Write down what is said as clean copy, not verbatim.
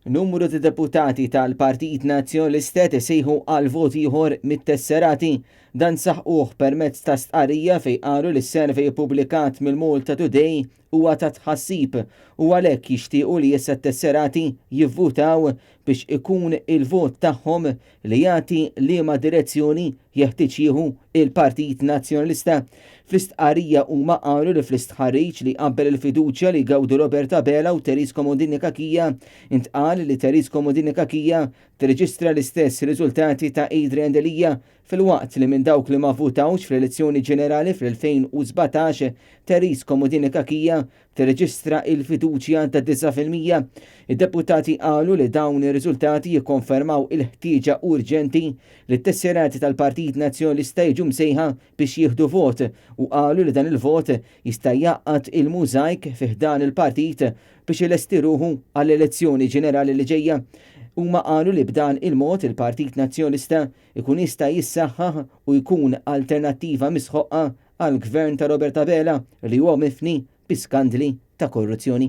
Numru ta' deputati tal-Partit Nazzjonalista qed isejħu għal vot ieħor mit-tesserati. Dan saħquh permezz ta' stqarrija fejn qalu li s-survey ippubblikat mill-Malta Today huwa ta' tħassib u għalhekk jixtiequ li issa t-tesserati jivvutaw biex ikun il-vot tagħhom li jagħti liema direzzjoni jeħtieġ jieħu il-Partit Nazzjonalista. Fl-istqarrija huma qalu li fl-istħarriġ li jqabbel il-fiduċja li jgawdu Robert Abela u Therese Comodini Cachia intqal li Therese Comodini Cachia tirreġistra l-istess riżultati ta' Adrian Delia filwaqt li minn dawk li ma vvutawx fl-elezzjoni ġenerali fl-2017 Therese Comodini Cachia tirreġistra il-fiduċja ta' 9%. Id-deputati qalu li dawn ir-riżultati jikkonfermaw il-ħtieġa urġenti li t-tesserati tal-Partit Nazzjonalista jiġu msejħa biex jieħdu vot u qalu li dan il-vot jista' jgħaqqad il-mużajk fi ħdan il-partit biex ilesti ruħu għall-elezzjoni ġenerali li ġejja. Huma qalu li b'dan il-mod il-Partit Nazzjonalista ikun jista' jissaħħaħ u jkun alternattiva misħoqqa għall-Gvern ta' Robert Abela li huwa mifni bi skandli ta' korruzzjoni.